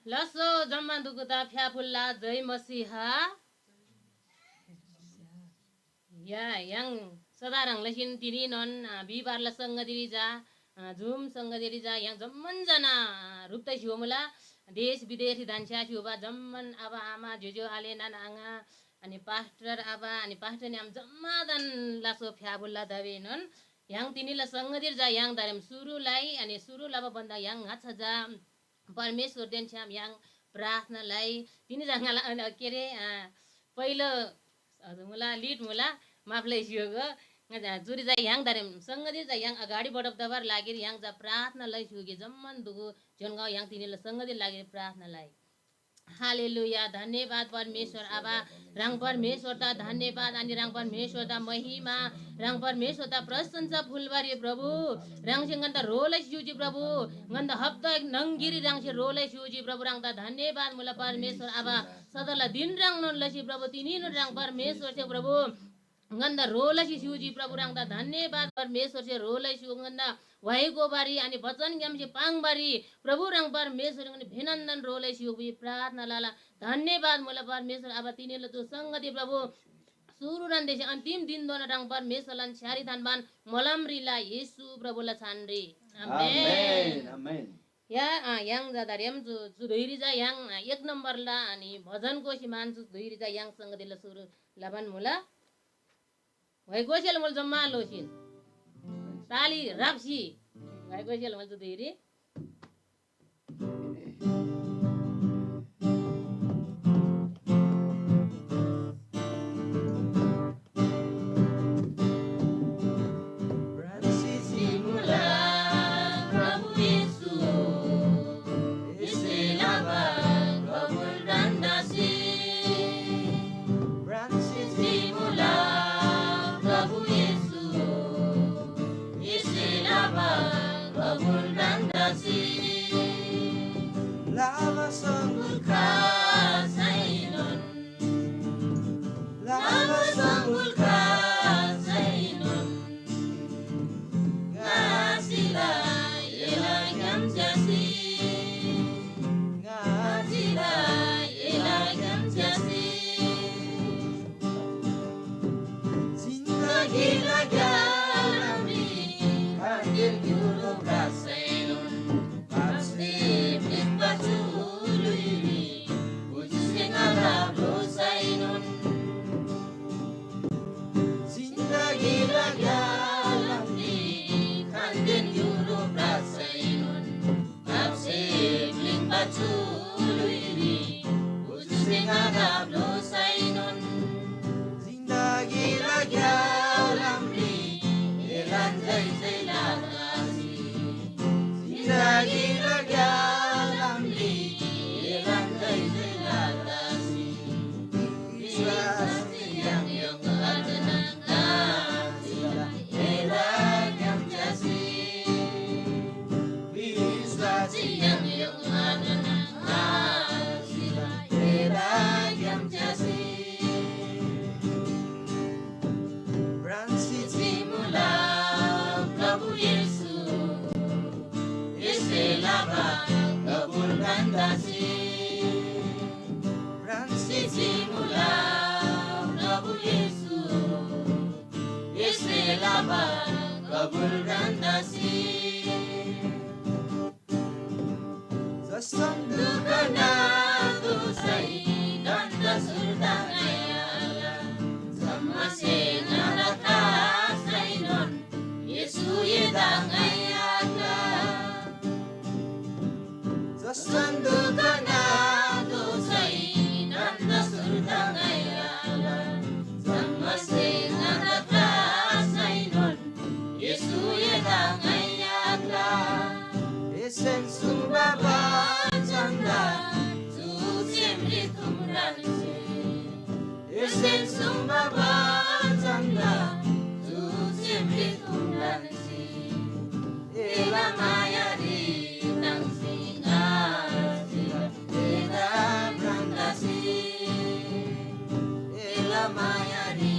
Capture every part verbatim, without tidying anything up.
लसो जम्‍मान दुगुदा फ्‍याफुल्‍ला जय मसीहा। या, य्‍हाङ सदा ह्रङ् लसीन तिनीनोन, अ, बिहिबारला संगतिरी चा, अ, जुम संगतिरी चा य्‍हाङ जम्‍मान जना, अ, ह्रुप्‍ता स्‍य्‍हूमुला। देश विदेशरी धन्‍छ्‌या स्‍य्‍हूबा जम्‍मान आबा आमा, ज्‍योज्‍यो आले नाना आङा, अनि पास्टर आबा, अनि पास्टर न्‍याम जम्‍मादान लासो फ्‍याफुल्‍ला दाबेनोन य्‍हाङ तिनीला संगतिरी चा य्‍हाङ दारेम सुरु लइ, अनि सुरु लबा भन्‍दा य्‍हाङ ङाच्‍छा चा परमेश्‍वरदेन छ्‌याम य्‍हाङ प्रार्थना लइ। तिनी चा ङाला, अ, के अरे, अ, पहिलो, अ, मुला, लिड मुला, माफ लैस्‍य्‍हूगो। ङा चा चुरी चा य्‍हाङ दारेम संगति चा य्‍हाङ अगाडि बढब तबार लागिर य्‍हाङ चा प्रार्थना लैस्‍य्‍हूगे जम्‍मान दुगु जोन्‍गाउ य्‍हाङ तिनीला संगति लागिर प्रार्थना लइ। हालेलुया, धन्‍यवाद परमेश्‍वर आबा। ह्राङ परमेश्‍वरदा धन्‍यवाद अनि ह्राङ परमेश्‍वरदा महिमा, ह्राङ परमेश्‍वरदा प्रशंसा फुल्‍बारी प्रभु। ह्राङसे ङन्‍दा ह्रो लैस्‍य्‍हूजी प्रभु। ङन्‍दा हप्‍ता न्‍हङगिरी ह्राङसे ह्रो लैस्‍य्‍हूजी प्रभु। ह्राङदा धन्‍यवाद मुला परमेश्‍वर आबा। सदनला धिन ह्रङ्नोन लसी प्रभु, तिनीनोन ह्राङ परमेश्‍वरसे प्रभु ङन्‍दा ह्रो लसी स्‍य्‍हूजी प्रभु। ह्राङदा धन्‍यवाद परमेश्‍वरसे ह्रो लसी स्‍य्‍हू ङन्‍दा व्‍हाइ गोबारी अनि बचनग्‍यामसे पाङ्‌बारी प्रभु ह्राङ परमेश्‍वर ङनी भेनन्‍दन ह्रो लसी स्‍य्‍हूबी प्रार्थना लला। धन्‍यवाद मुला परमेश्‍वर आबा, तिनीला चु संगति प्रभु सुरुरान देसे अन्तिम दिनधोना ह्राङ परमेश्‍वरलान छ्‌यारी थान्‍बान मोलमरी ला येशू प्रभुला छानरी। आमेन। आमेन, आमेन। या, अ, य्‍हाङ जा दारेम चु, चु धुइरी जा य्‍हाङ, अ, एक नम्‍बरला अनि भजन कोसी मान चु धुइरी जा य्‍हाङ संगतिला सुरु लबान मुला। व्‍हाइ गोसेल मुल जम्‍मा लोसीन ताली राप्‍सी व्‍हाइ गोसेल मुल चु धुइरी। प्राण सिसी मुला प्रभु येशू, एसे लाबा कबुल रन्दासी। प्राण सिसी मुला प्रभु येशू, एसे लाबा कबुल रन्दासी। लाबा सङ्गुल खासैनोन लाबा सङ्गुल खासैनोन। ङाच्‍छिला एला ग्‍याम च्‍यासी। ङाच्‍छिला एला ग्‍याम च्‍यासी। जिन्दगीला ग्‍यालामरी खान्‍देन क्‍युरो भ्रसैनोन। पापसे प्‍लिङ्बा चु ल्‍हुइरी, बुजुसे ङादा भ्‍लोसैनोन। जिन्दगीला ग्‍यालामरी खान्‍देन क्‍युरो भ्रसैनोन। पापसे प्‍लिङ्बा चु ल्‍हुइरी, बुजुसे ङादा भ्‍लोसैनोन। जिन्दगीला ग्‍यालामरी एलान जय जय लतासी। जिन्दगीला ग्‍यालामरी एलान जय जय लतासी। विश्‍वाससे य्‍हाङ य्‍होङ अर्जना ङाच्‍छिला एला ग्‍याम च्‍यासी। विश्‍वाससे य्‍हाङ य्‍होङ अर्जना ङाच्‍छिला एला ग्‍याम च्‍यासी। प्राण सिसी मुला प्रभु येशू, एसे लाबा कबुल रन्दासी। प्राण सिसी मुला प्रभु येशू, एसे लाबा कबुल रन्दासी। जसम दुःख नादोसै दण्ड सुर्दा ङायाला, जम्‍मासे ङादा थासैनोन येशू एदा ङायाला। जसम दुःख नादोसै दण्ड सुर्दा ङायाला, जम्‍मासे ङादा थासैनोन येशू एदा ङायाला। एसेन सुङ्बा बचनदा चु सेमरी थुम्रान्‍सी। एसेन सुङ्बा बचनदा चु सेमरी थुम्रान्‍सी। एला मायारी ताङ्सी ङाच्‍छिला एदा भ्रान्‍दासी। एला मायारी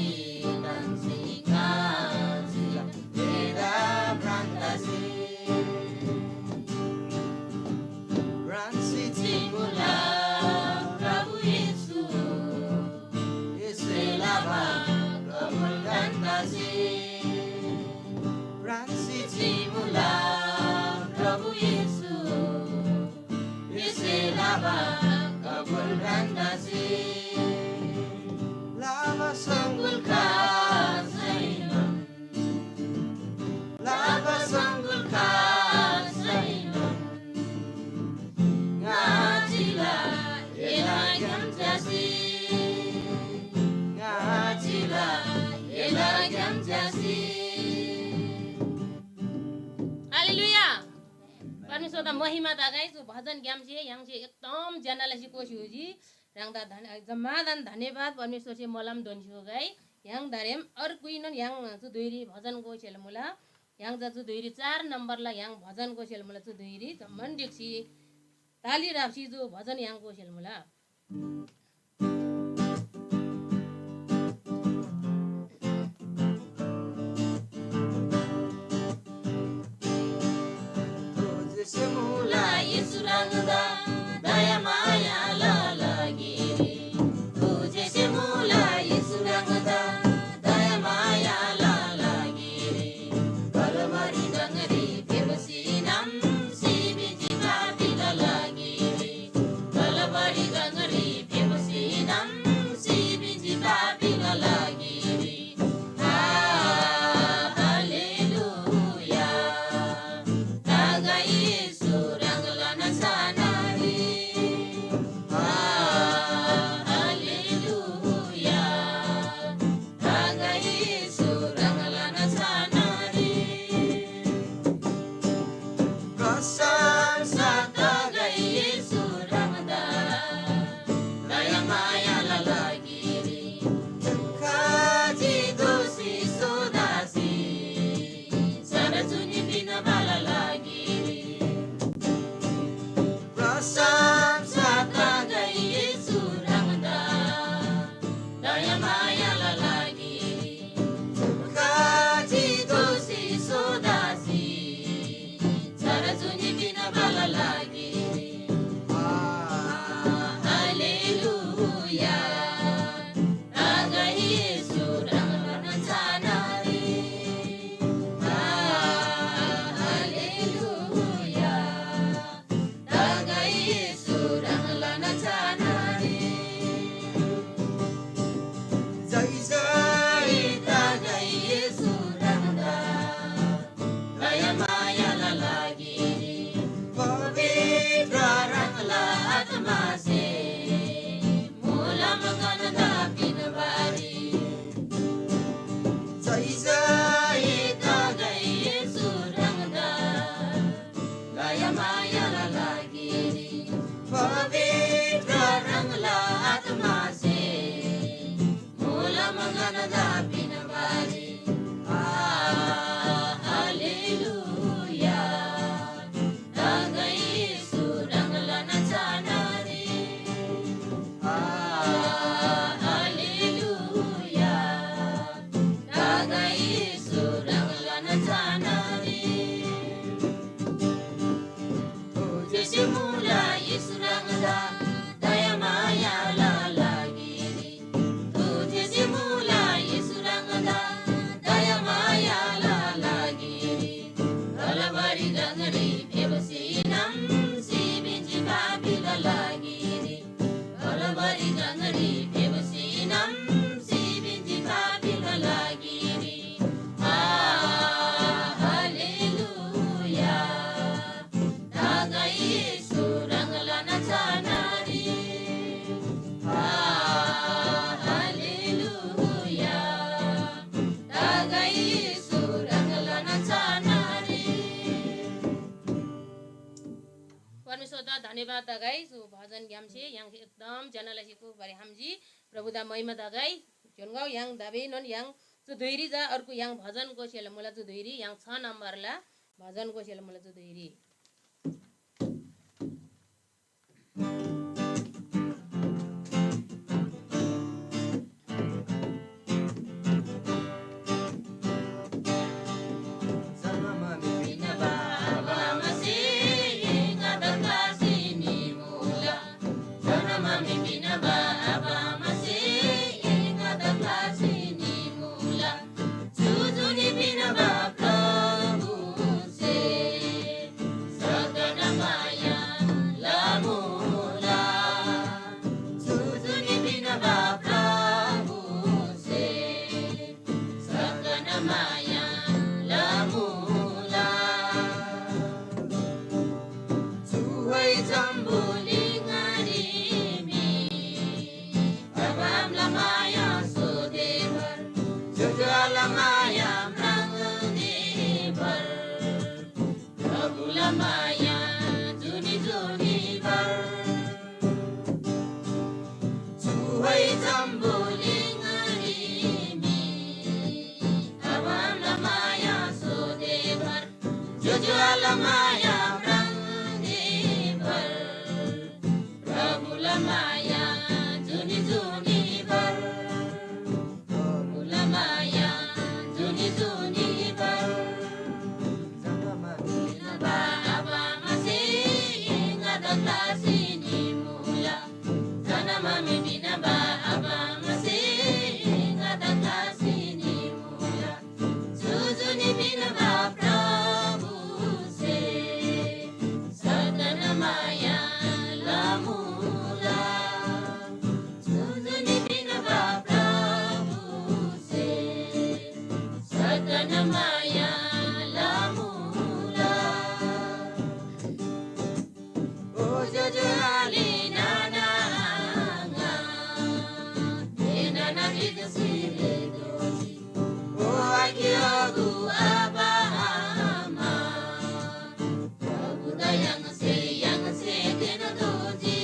ताङ्सी ङाच्‍छिला एदा भ्रान्‍दासी। परमेश्‍वरदा महिमा तगै। चु भजनग्‍यामसे य्‍हाङसे एकदम ज्‍यना लसी कोसी होजी। ह्राङदा धन-, जम्‍मादान धन्‍यवाद। परमेश्‍वरसे मोलम दोन्‍सी होगै। य्‍हाङ दारेम अर्गुइनोन य्‍हाङ चु धुइरी भजन गोसेल मुला। य्‍हाङ चा चु धुइरी चार नम्‍बरला य्‍हाङ भजन गोसेल मुला। चु धुइरी जम्‍मान ढिक्‍सी ताली राप्‍सी चु भजन य्‍हाङ गोसेल मुला। तुझसे मुला येशू ह्राङदा दयामायाला लागिरी। तुझसे मुला येशू ह्राङदा दयामायाला लागिरी। कलवरी गङरी फेप्‍सी नाम्‍सी भिजी पापीला लागिरी। कलवरी गङरी फेप्‍सी नाम्‍सी भिजी पापीला लागिरी। आ, हालेलुया। तागै येशू ह्राङला नाछानारी। आ, हालेलुया। तागै येशू ह्राङला नाछानारी। प्रशंसा तगै येशू ह्राङदा, दयामायाला लागिरी। दुःखजी दोःसी सोदासी, सर जुनी पिन्‍बाला लागिरी। प्रशंसा तगै येशू ह्राङदा, दयामायाला लागिरी। दुःखजी दोःसी सोदासी, सर जुनी पिन्‍बाला लागिरी। आ, हालेलुया। तागै येशू ह्राङला नाछानारी। आ, हालेलुया। तागै येशू ह्राङला नाछानारी। जय जय तागै येशू ह्राङदा, दयामायाला लागिरी। पवित्र ह्राङला आत्मासे मोलम गन्‍दा पिन्‍बारी। जय जय तागै येशू ह्राङदा, दयामायाला लागिरी। पवित्र ह्राङला आत्मासे मोलम गन्‍दा पिन्‍बारी। आ, हालेलुया। तागै येशू ह्राङला नाछानारी। आ, हालेलुया। तागै येशू ह्राङला नाछानारी। तुझसे मुला येशू ह्राङदा दयामायाला लागिरी। तुझसे मुला येशू ह्राङदा दयामायाला लागिरी। कलवरी गङरी फेप्‍सी नाम्‍सी भिजी पापीला लागिरी। कलवरी गङरी फेप्‍सी नाम्‍सी भिजी पापीला लागिरी। आ, हालेलुया। तागै येशू ह्राङला नाछानारी। आ, हालेलुया। तागै येशू ह्राङला नाछानारी। परमेश्‍वरदा धन्‍यवाद तगै। चु भजनग्‍यामसे य्‍हाङसे एकदम ज्‍यना लसी कुबारी हाम्‍जी। प्रभुदा महिमा तगै। जोन्‍गौ य्‍हाङ दाबेनोन य्‍हाङ चु धुइरी चा अर्गु य्‍हाङ भजन गोसेला मुला। चु धुइरी य्‍हाङ छ नम्‍बरला भजन गोसेला मुला। चु धुइरी जुनी पिन्‍बा प्रभुसे सकन माया लमुला। जुनी पिन्‍बा प्रभुसे सकन माया लमुला। चुवै जम्‍बुलिङरी मी अब्राहामला माया सोधेबर, ज्‍योज्‍योला माया म्राङ्देबर। प्रभुला माया ज्‍योज्‍यो आले माया म्राङ्दी भर, प्रभुला माया जुनी जुनी भर। प्रभुला माया जुनी जुनी भर। जम्‍मा मानिस बाबा आमासे ङादा ख्‍लासी निमुला। जम्‍मा मी पिन्‍बा आबा आमासे ङादा ख्‍लासी निमुला। जुजुनी पिन्‍बा प्रभुसे सदन माया लमुला। जुजुनी पिन्‍बा प्रभुसे सदन माया लमुला। ओ ज्‍योज्‍यो आले नाना आङा, ए नाना गिकसे रे दोजी। ओ आखे अगु आबा आमा, प्रभुदा य्‍हाङसे य्‍हाङसे तेन दोजी।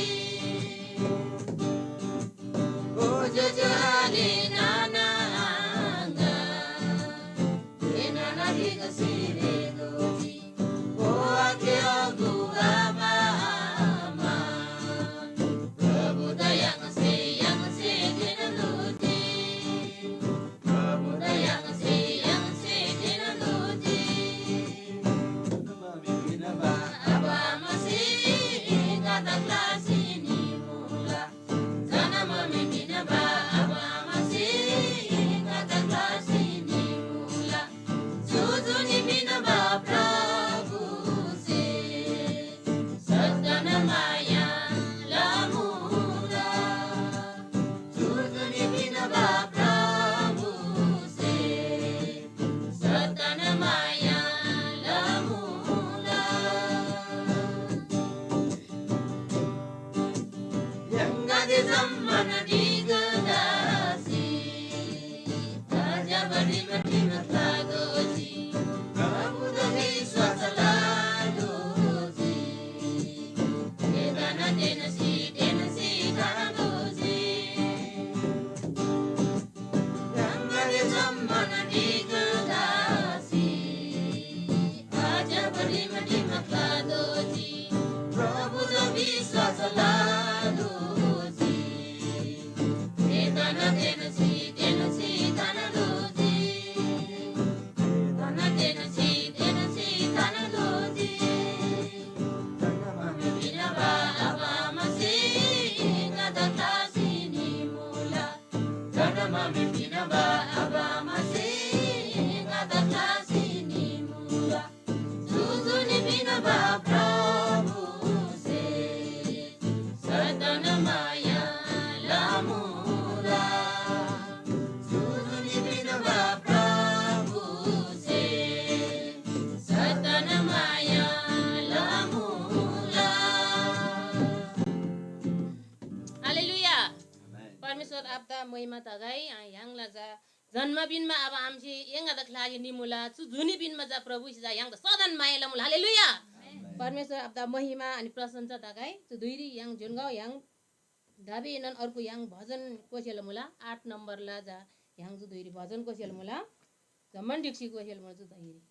ओ ज्‍योज्‍यो आले नाना आङा, ए नाना गिकसे रे दोजी। ओ आखे अगु आबा आमा, प्रभुदा य्‍हाङसे य्‍हाङसे तेन दोजी। प्रभुदा य्‍हाङसे य्‍हाङसे तेन दोजी। आबा आमासे ङादा ख्‍लासी निमुला। जन्‍म मी पिन्‍बा आबा आमासे ङादा ख्‍लासी निमुला। जुजुनी पिन्‍बा प्रभुसे सदन माया लमुला। जुजुनी पिन्‍बा प्रभुसे सदन माया लमुला। य्‍हाङगदे जम्‍मान ढिक्‍क तसी ताज्‍या बढीमा ठिमा ख्‍लातोःजी। प्रभुदा विश्‍वास लतोःजी। थेदान तेन्‍सी तेन्‍सी थान्‍तोःजी। य्‍हाङगदे जम्‍मान ढिक्‍क तसी आज्‍यबा रिमठिमा ख्‍लातोःजी। प्रभुदा विश्‍वास लतोःजी। थेदान तेन्‍सी तेन्‍सी थान्‍तोःजी। थेदान तेन्‍सी तेन्‍सी थान्‍तोःजी। जम्‍मान पिन्‍बा आबा आमासे ङादा ख्‍लासी निमुला। जन्‍म मी पिन्‍बा आबा आमासे ङादा ख्‍लासी निमुला। जुजुनी पिन्‍बा प्रभुसे सदन माया लमुला। जुजुनी पिन्‍बा प्रभुसे सदन माया लमुला। हालेलुया। आमेन। परमेश्‍वर आबादा महिमा तगै। आ, य्‍हाङला चा जन्‍म पिन्‍बा आबा आमासे य्‍हाङदा ख्‍लासी निमुला। चु जुनी पिन्‍बा चा प्रभुसे चा य्‍हाङदा सदन माया लमुला। हालेलुया। आमेन। परमेश्‍वर आबादा महिमा अनि प्रशंसा तगै। चु धुइरी य्‍हाङ जोन्‍गौ य्‍हाङ दाबीएनोन अर्को य्‍हाङ भजन कोसेला मुला। आठ नम्‍बरला चा य्‍हाङ चु धुइरी भजन कोसेला मुला। जम्‍मान ढिक्‍सी कोसेला मुला चु धुइरी।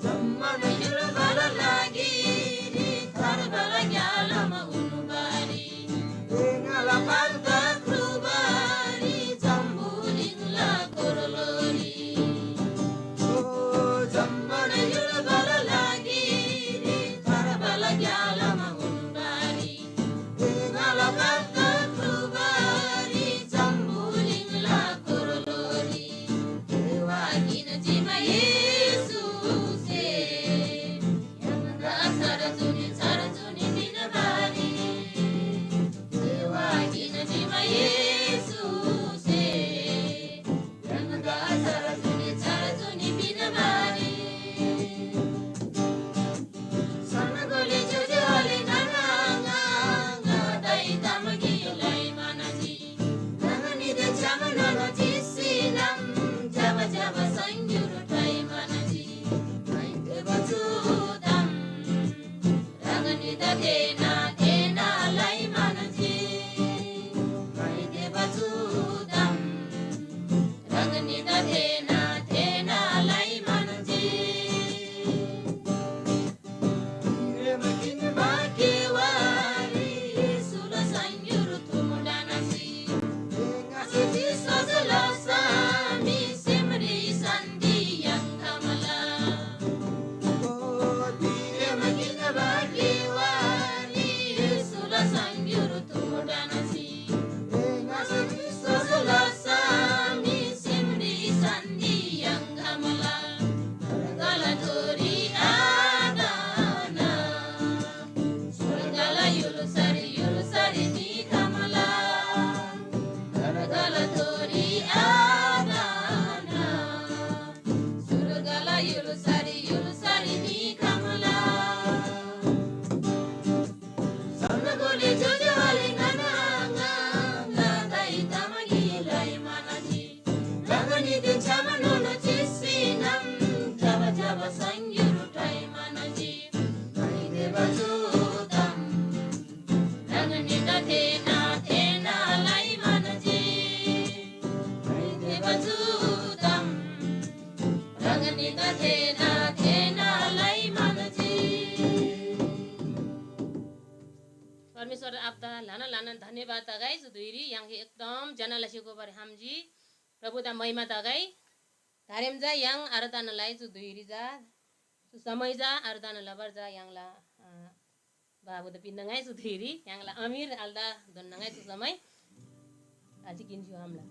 जम्‍मान य्‍हुलबाला लागिरी थार्बाला ग्‍यालामा उन्‍बारी, ङाला पाल्‍दा क्रुबारी जम्‍बुलिङला कोरलोरी। ओ जम्‍मान य्‍हुलबाला लागिरी थार्बाला ग्‍यालामा उन्‍बारी, ङाला पाल्‍दा ल्‍हानान धन्‍यवाद तगै। चु धुइरी य्‍हाङसे एकदम ज्‍यना लसी गोबर हामजी। प्रभुदा महिमा तगै। तारेम चा य्‍हाङ आराधना लइ चु धुइरी चा, चु समय चा आराधना लबर चा य्‍हाङला, अ, बाबुदा पिन्‍ना ङाइ चु धुइरी य्‍हाङला अमीर आलदा धोन्‍ना ङाइ चु समय। आजि किन्‍छु आमला।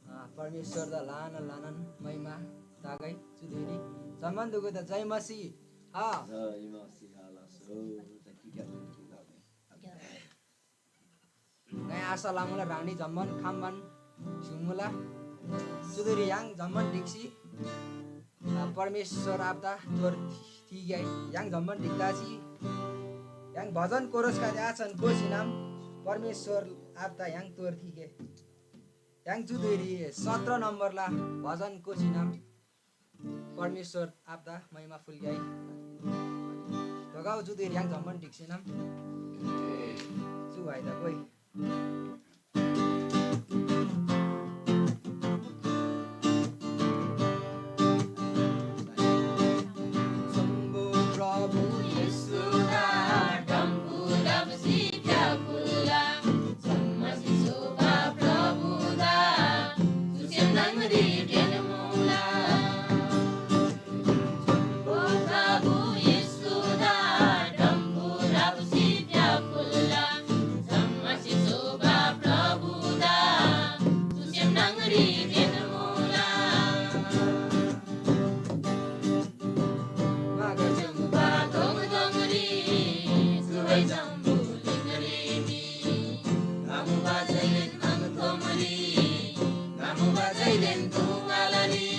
अ, परमेश्‍वरदा ल्‍हानान ल्‍हानान महिमा तगै चु धुइरी। जम्‍मान दुगुदा जय मसीह। हा। जय मसीह, हा, लासो। त कि क्या, कि क्या। ङाइ आशा लमुला ह्राङनी जम्‍मान खम्‍बान स्‍युङ्मुला। चुदुरी य्‍हाङ जम्‍मान ढिक्‍सी, आ, परमेश्‍वर आबादा तोर थी-, थीगै। य्‍हाङ जम्‍मान ढिक्‍लासी य्‍हाङ भजन कोरसगदे आछन कोसीनम परमेश्‍वर आबादा य्‍हाङ तोर थीगे। य्‍हाङ चुदुरी सत्र नम्‍बरला भजन कोसीनम परमेश्‍वर आबादा महिमा फुल्‍गै। धोकाउ जुदे ह्रियाङ जम्‍मान ढिक्‍सीनम चु भाइदा कोइ। शम्भो प्रभु येशूदा डम्‍बु डबसी फ्‍याफुल्‍ला। जम्‍मासे सोबा प्रभुदा चुसे न्‍हङरी तेन्‍मुला। शम्भो प्रभु येशूदा डम्‍बु डबसी फ्‍याफुल्‍ला। जम्‍मासे सोबा प्रभुदा चुसे न्‍हङरी तेन्‍मुला। मागा जम्‍बा दोङ दोङरी, चुवै जम्‍बुलिङरी मी। ङामुबा जैलेन ङामु तोमरी, ङामुबा जैलेन तुङालरी।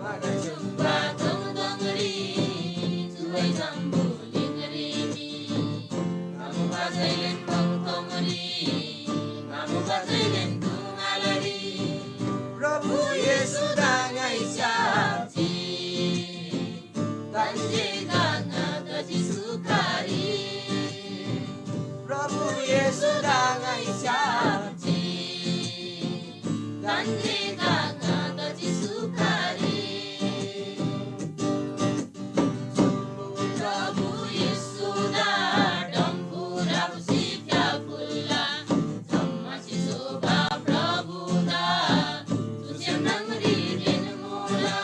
मागा जम्‍बा दोङ दोङरी, चुवै जम्‍बुलिङरी मी। ङामुबा जैलेन ङामु तोमरी, ङामुबा जैलेन तुङालरी। प्रभु येशूदा ङाइ स्‍याप्‍जी। दान्‍दे गाङा तजी सुखारी। प्रभु येशूदा ङाइ स्‍याप्‍जी। दान्‍दे गाङा तजी सुखारी। प्रभु येशूदा डम्‍बु डबसी फ्‍याफुल्‍ला। जम्‍मासे सोबा प्रभुदा चुसे न्‍हङरी तेन्‍मुला।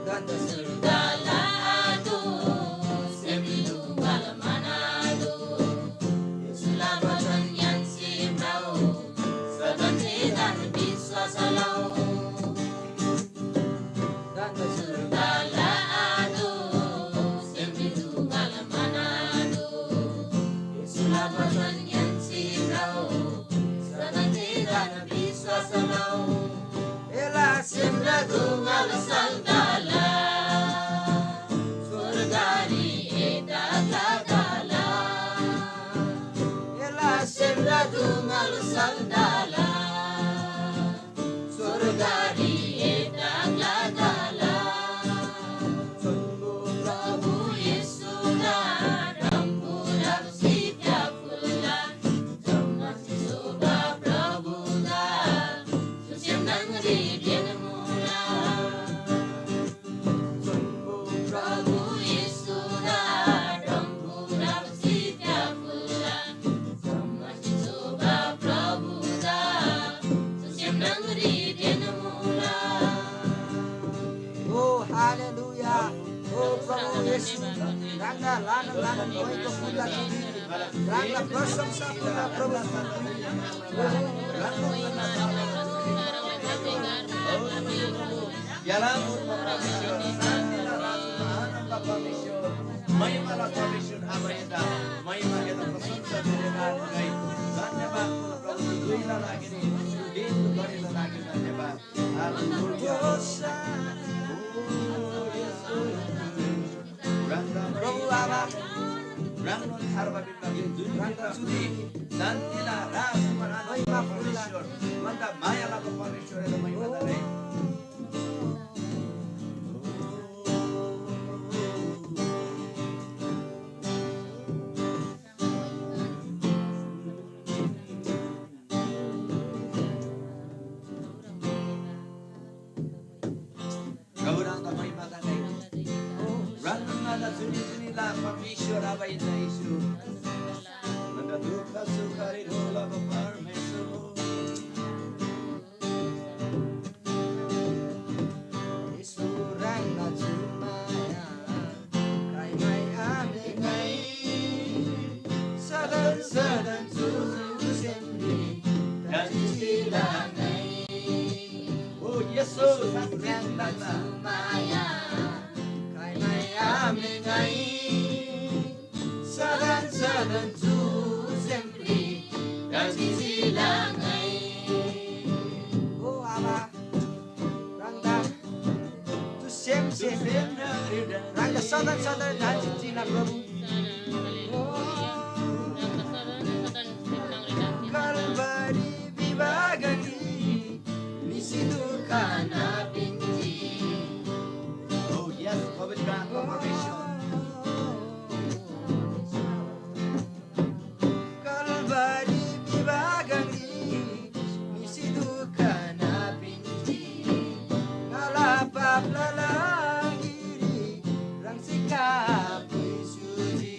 दान्‍दे सुर्दाला आदो, सेमरी दुङाल मनादो। येशूला बचन य्‍हाङसे भ्रउ, सदन तेदान विश्‍वास लउ। दान्‍दे सुर्दाला आदो, सेमरी दुङाल मनादो। येशूला बचन य्‍हाङसे भ्रउ, सदन तेदान विश्‍वास लउ। एला सेमला दुङाल सल्‍दाला, स्‍वर्गरी एदा ततला। एला सेमला दुङाल सल्‍दाला, स्‍वर्गरी एदा ततला। चोन्‍बो प्रभु येशूदा डम्‍बु डबसी फ्‍याफुल्‍ला। जम्‍मासे सोबा प्रभुदा चुसे न्‍हङरी तेन्‍मुला। चोन्‍बो प्रभु येशूदा डम्‍बु डबसी फ्‍याफुल्‍ला। जम्‍मासे सोबा प्रभुदा चुसे न्‍हङरी तेन्‍मुला। ओ हालेलुया। ओ प्रभु येशू, ह्राङदा ल्‍हानान ल्‍हानान मोइको फुल्‍ला चुरी, ह्राङदा प्रशंसा फुल्‍ला प्रभु। यला मुर्ख परमेश्‍वर, शान्‍तिला राजु, महानम्‍बा परमेश्‍वर, महिमाला परमेश्‍वर आबा एदा, महिमा एदा प्रशंसा धन्‍यवाद। धन्‍यवाद प्रभु, दुईला लागि, दिन गरेला लागि धन्‍यवाद। प्रभु आबा, ह्राङनोन थार्बा पिन्‍बा जुन पिन्‍बा चुरी शान्‍तिला राज, महिमा फुल्‍ला परमेश्‍वर, भन्‍दा मायाला परमेश्‍वर, एदा महिमा तगै। प्रभु ह्राङदा महिमा तगै। ह्राङनोन जुनी जुनीला परमेश्वर आबा हिन्‍ना येशू। ङन्‍दा दुःख सुखरी ह्रो लबा परमेश्वर हो। येशू ह्राङला जुमाया खाइमै आमेगै। सदन सदन चु सेमरी राजी चिला ङै। ओ येशू ह्राङला जुमाया खाइमै आमेगै। सदन सदन चु सेमरी राजी चिला ङै। ओ आबा, ह्राङदा चु सेमसे ह्राङदा सदन सदन राजी चिला प्रभु। ओ कलवरी विभागरी निसी दुःख नापिन्‍जी। Oh yes, पवित्र आत्मा परमेश्वर। कलवरी विभागरी निसी दुःख नापिन्‍जी। ङाला पापला लागिरी ह्राङसे कापुइ स्‍युजी।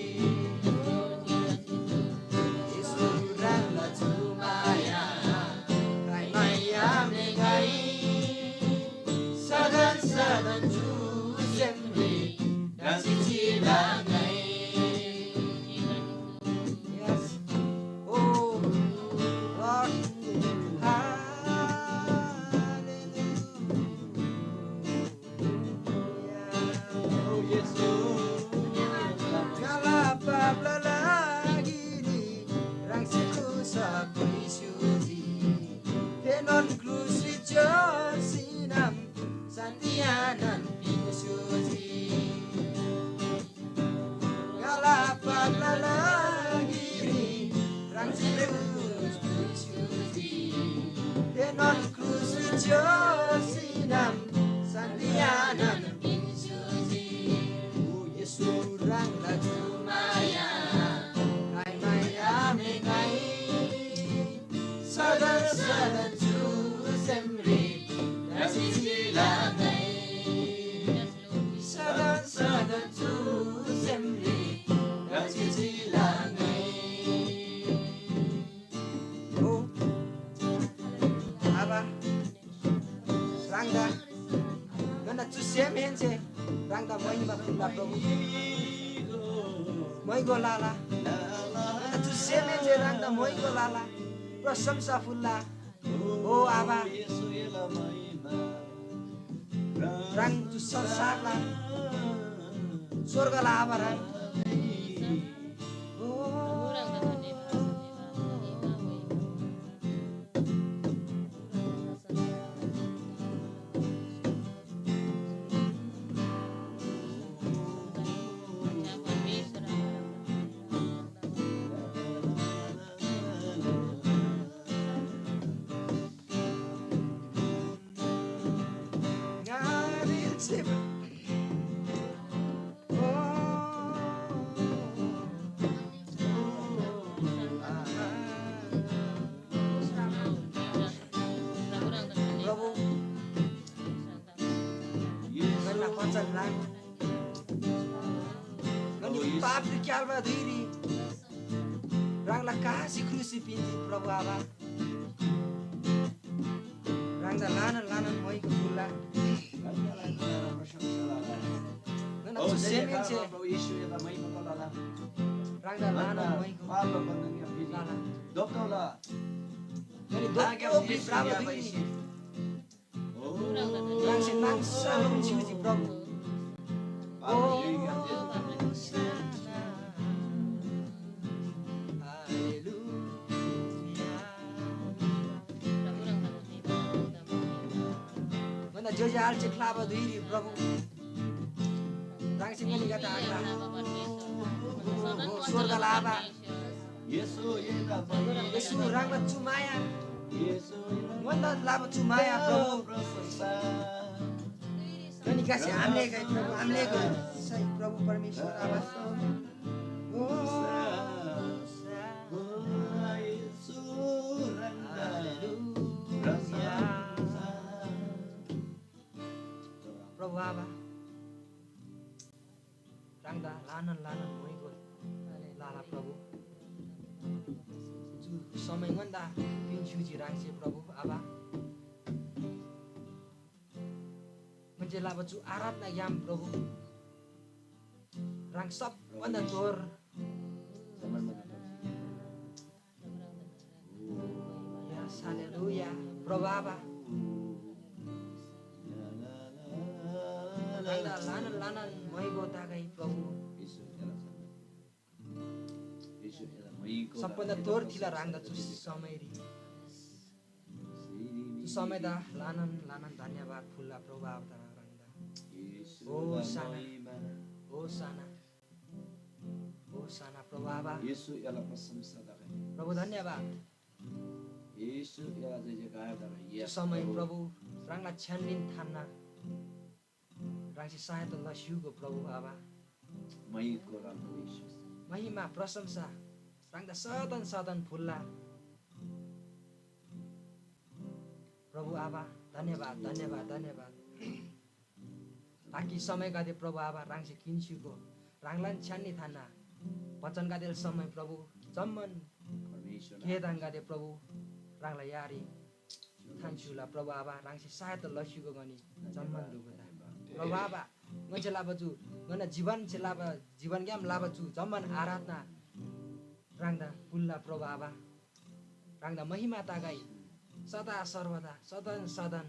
येशू ह्राङला जुमाया खाइमै आमेगै। सदन सदन चु सेमरी राजी चिला ङै। Yes. Oh, Lord. Hallelujah. Oh, येशू। ङाला पापला लागिरी ह्राङसे क्रुसरी स्‍युजी। थेनोन क्रुसरी च्‍योसी नाम शान्‍तियानन पिन्‍सुजी। ङाला पापला लागिरी ह्राङसे क्रुस पिन्‍सुजी। थेनोन क्रुसरी च्‍योसी नाम शान्‍तियानन पिन्‍सुजी। ओ येशू ह्राङला जुमाया खाइमै आमेगै। सदन सदन चु सेमरी राजी चिला ङै। सदन सदन चु सेमरी राजी चिला ङै। हो। आबा, ह्राङदा ङन्‍ना चु सेमहेन्‍से ह्राङदा महिमा फुल्‍ला प्रभु। मैगो लाला। ङन्‍ना चु सेमहेन्‍से ह्राङदा मैगो लाला। प्रशंसा फुल्‍ला। ओ आबा, ह्राङ चु संसारला स्वर्गला आबा ह्राङ। ओ। प्रभु, ङन्‍ना पचन ह्राङ। ङनी पापरी क्‍याल्‍बा धुइरी ह्राङला कासी क्रुसरी पिन्‍जी प्रभु आबा। ह्राङदा ल्‍हानान ल्‍हानान मैगो फुल्‍ला। ङन्‍ना चु सेमहेन्‍से ह्राङदा ल्‍हानान मैगो फुल्‍ला। ङनी दोक्‍की दोक्‍की भ्रबा धुइरी ह्राङसे नाङसालुङ चिउजी प्रभु। ओ, हालेलुया। ङन्‍ना ज्‍योज्‍यो आलेसे ख्‍लाबा धुइरी प्रभु ह्राङसे ङनीगदे आख्‍ला। ओ, स्‍वर्गला आबा। येशू ह्राङला चु माया। ङन्‍दा लाबा चु माया प्रभु। ङनीगसे आम्‍लेगै प्रभु, आम्‍लेगै सही प्रभु परमेश्‍वर आबा। ओ, हालेलुया। प्रभु आबा, ह्राङ दा ल्‍हानान ल्‍हानान म्‍हाइगो लाला प्रभु। चु समय ङन्‍दा पिन्‍स्‍युजी ह्राङसे प्रभु आबा। ङन्‍से लबा चु आराधनाग्‍याम प्रभु ह्राङ सबभन्दा जोर Yes, hallelujah. प्रभु आबा। ह्राङदा ल्‍हानान ल्‍हानान म्‍हाइगो तगै प्रभु। सबभन्दा तोर थिला ह्राङदा चु समयरी। चु समयदा ल्‍हानान ल्‍हानान धन्यवाद फुल्‍ला प्रभु आबा ह्राङदा। होसाना। होसाना। होसाना प्रभु आबा। येशू एला प्रशंसा तगै। प्रभु धन्यवाद। येशू एला जय जयकार तगै। चु समय प्रभु ह्राङला छ्‌यानरीन थान्‍ना ह्राङसे सहायता लस्‍युगो प्रभु आबा। महिमा प्रशंसा ह्राङदा सदन सदन फुल्‍ला। प्रभु आबा धन्यवाद, धन्यवाद, धन्यवाद। बाँकी समयगदे प्रभु आबा ह्राङसे किन्‍स्‍युगो ह्राङलान छ्‌यान्‍नी थान्‍ना बचनगदेला समय प्रभु जम्‍मान गेदाङगदे प्रभु ह्राङला यारी थान्‍स्‍युला प्रभु आबा ह्राङसे सहायता लस्‍युगो गनी जम्‍मान दुगुदा प्रभु आबा ङन्‍से लबा चु ङन्‍ना जीवनसे लबा जीवनग्‍याम लबा चु जम्‍मान आराधना ह्राङदा फुल्‍ला प्रभु आबा। ह्राङदा महिमा तगै सदा सर्वदा सदन सदन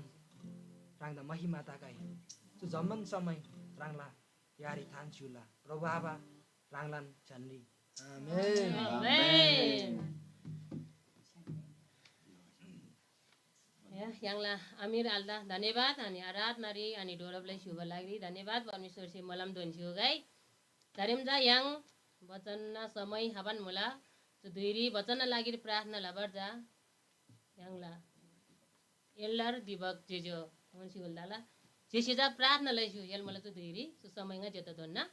ह्राङदा महिमा तगै। चु जम्‍मान समय ह्राङला यारी थान्‍स्‍युला प्रभु आबा ह्राङलान छ्‌यान्‍नी। आमेन। आमेन। या, य्‍हाङला अमिर आलेदा धन्यवाद अनि आराधनारी अनि डोरबलाई स्‍युबा लागिरी धन्यवाद परमेश्‍वरसे मलम दोन स्‍युगै। दारेम जा य्‍हाङ बचनना समय हबान मुला। चु धुइरी बचनना लागिरी प्रार्थना लबार जा य्‍हाङला एल्डर दिपक जेजो मुन्‍सी हुल्‍दाला जेसे जा प्रार्थना लैस्‍यु एल मुला चु धुइरी चु समय ङा जेता दोन्‍ना।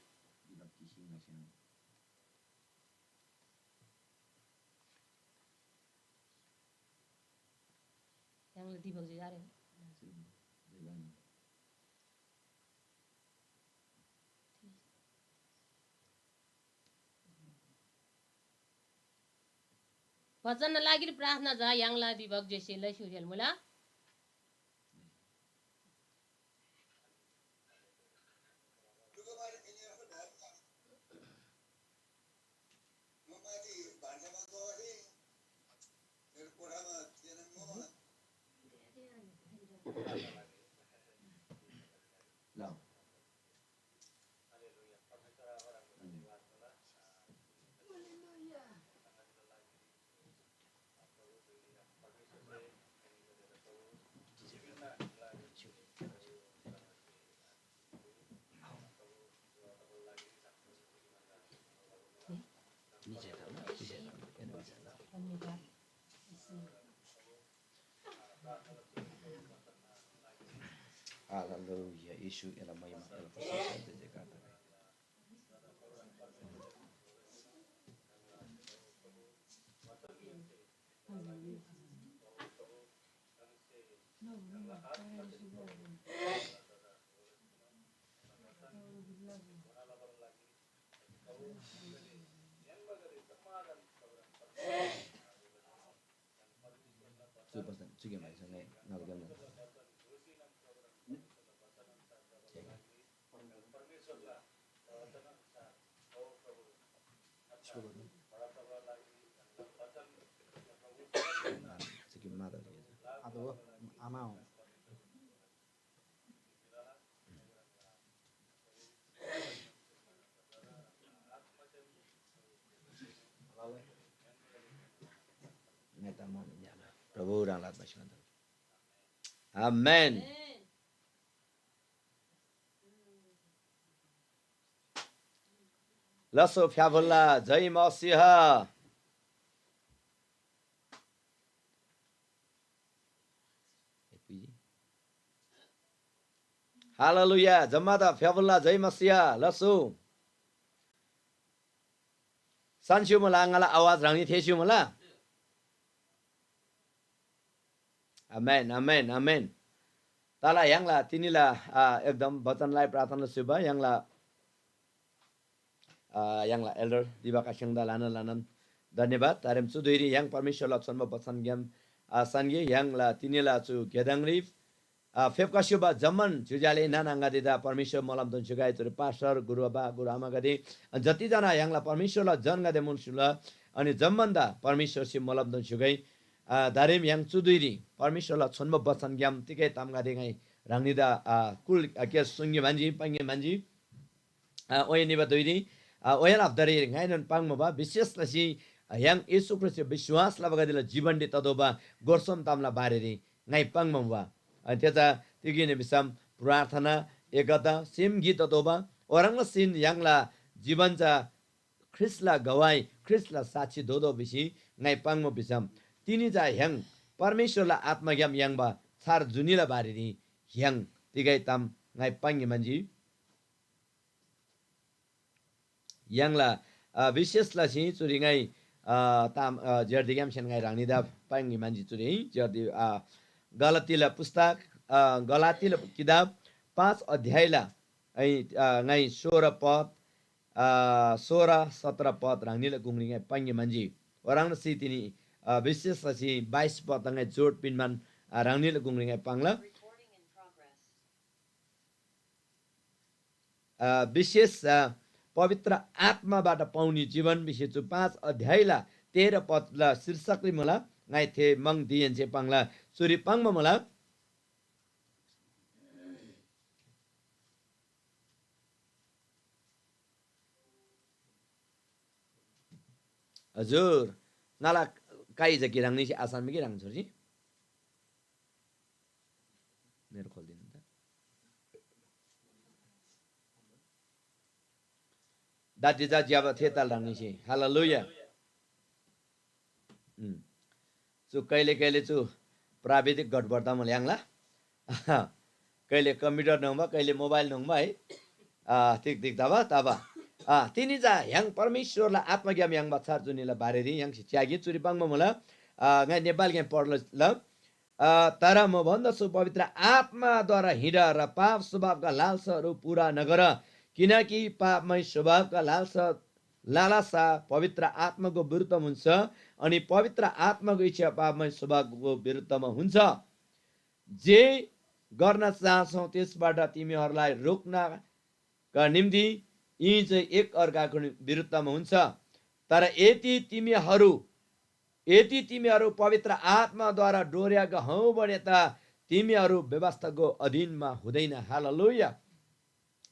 य्‍हाङला दिपक जेजो आरे। बचनना लागिरी प्रार्थना जा य्‍हाङला दिपक जेसे लैस्‍यु जेल मुला। ल। हालेलुया, येशू एला महिमा, एला प्रशंसा, जय जयकार तगै। चु बचन चुके मान्छेसँगै नगदेम न। चुके माता आदो आमा हो। प्रभु ह्राङला आत्मा सिंहासन। आमेन। लसो फ्‍याफुल्‍ला जय मसीह। हालेलुया, जम्‍मादा फ्‍याफुल्‍ला जय मसीह लसु। सान्‍स्‍यु मुला, ङाला आवाज ह्राङनी थेस्‍यु मुला? आमेन, आमेन, आमेन। तला य्‍हाङला तिनीला, आ, एकदम वचनलाई प्रार्थना सुबा य्‍हाङला अ, य्‍हाङला एल्डर दिवा कास्याङदा ल्‍हानान ल्‍हानान धन्‍यवाद। तारेम चु धुइरी य्‍हाङ परमेश्‍वरला छोन्‍बो बचनग्‍याम, अ, सन्‍गे य्‍हाङला तिनीला चु गेदाङरी, अ, फेप्‍खस्‍युबा जम्‍मान ज्‍योज्‍यो आले नाना आङागदेदा परमेश्‍वर मोलमदेन स्‍युगै। चुरी पास्‍टर, गुरुआबा, गुरुआमागदे, अ, जतिजना य्‍हाङला परमेश्‍वरला जनगदे मुल स्‍युला, अनि जम्‍मानदा परमेश्‍वरसे मोलमदेन स्‍युगै। अ, दारेम य्‍हाङ चु धुइरी परमेश्‍वरला छोन्‍बो बचनग्‍याम तिगै तामगदे ङाइ ह्राङनीदा, अ, कुल, अ, के सुङ्गे म्‍हन्‍जी, पाङ्‌गे म्‍हन्‍जी। अ, ओये निबा धुइरी, अ, ओयल हप्तारी ङाइनोन पाङ्मुबा, विशेष लसी, अ, य्‍हाङ येशू ख्रीष्‍टसे विश्‍वास लबागदेला जीवनरी ततोःबा गोर सोम तामला बारेरी ङाइ पाङ्बा मुबा। अनि थेचा तिगीने भिसम प्रार्थना, एकता, सेम गिक ततोःबा, ओह्रङ् लसीन य्‍हाङला जीवन चा ख्रीष्‍टला गवाही, ख्रीष्‍टला साक्षी दोदो भिसी ङाइ पाङ्बा भिसम, तिनी चा य्‍हाङ परमेश्‍वरला आत्‍माग्‍याम याङ्बा छार जुनीला बारेरी य्‍हाङ तिगै ताम ङाइ पाङ्‌गे म्‍हन्‍जी। य्‍हाङला, अ, विशेष लसी चुरी ङाइ, अ, ताम, अ, ज्‍यर्दीग्‍यामसेन ङाइ ह्राङनीदा पाङ्‌गे म्‍हन्‍जी। चुरी ज्‍यर्दी, अ, गलातीला पुस्तक, अ, गलातीला किताब पाँच अध्यायला, है, अ, ङाइ सोह्र पद, अ, सोह्र सत्र पद ह्राङनीला गुङरी ङाइ पाङ्‌गे म्‍हन्‍जी। ओह्रङ् लसी तिनी, अ, विशेष लसी बाइस पद ङाइ जोड पिन्‍बान, अ, ह्राङनीला गुङरी ङाइ पाङ्ला। अ, विशेष, अ, पवित्र आत्‍माबाट पाउने जीवन भिसी चु पाँच अध्यायला तेह्र पदला शीर्षकरी मुला। ङाइ थे म्‍हङ दिहेन्‍से पाङ्ला। चुरी पाङ्बा मुला। हजुर, ङाला काइ जा कि ह्राङनीसे आसान मी कि ह्राङ छोरी? मेरो खोलिदिनु त। दादी जा ज्‍याबा थे ताल ह्राङनीसे। हालेलुया। उम्। चु कहिले कहिले चु प्राविधिक गडबड तमल याङ्ला। कहिले कम्प्युटर न्‍होङ्बा, कहिले मोबाइल न्‍होङ्बा है। आ, ठीक, ठीक, तबा, तबा। आ, तिनी चा य्‍हाङ परमेश्‍वरला आत्‍माग्‍याम याङ्बा छार जुनीला बारेरी य्‍हाङसे च्‍यागे चुरी पाङ्बा मुला। आ, ङाइ नेपालग्‍याम पढ्‍लो ल। आ, तर म भन्दछु, पवित्र आत्‍माद्वारा हिँड र पाप स्वभावका लालसाहरू पूरा नगर, किनकि पापमय स्वभावका लालसा, लालसा पवित्र आत्‍माको विरुद्धमा हुन्छ, अनि पवित्र आत्‍माको इच्छा पापमय स्वभावको विरुद्धमा हुन्छ। जे गर्न चाहन्छौ, त्यसबाट तिमीहरूलाई रोक्नका निम्ति यी चाहिँ एक अर्काको विरुद्धमा हुन्छ। तर यदि तिमीहरू, यदि तिमीहरू पवित्र आत्‍माद्वारा डोर्‍याएको हौ भने त तिमीहरू व्यवस्थाको अधीनमा हुँदैन। हालेलुया।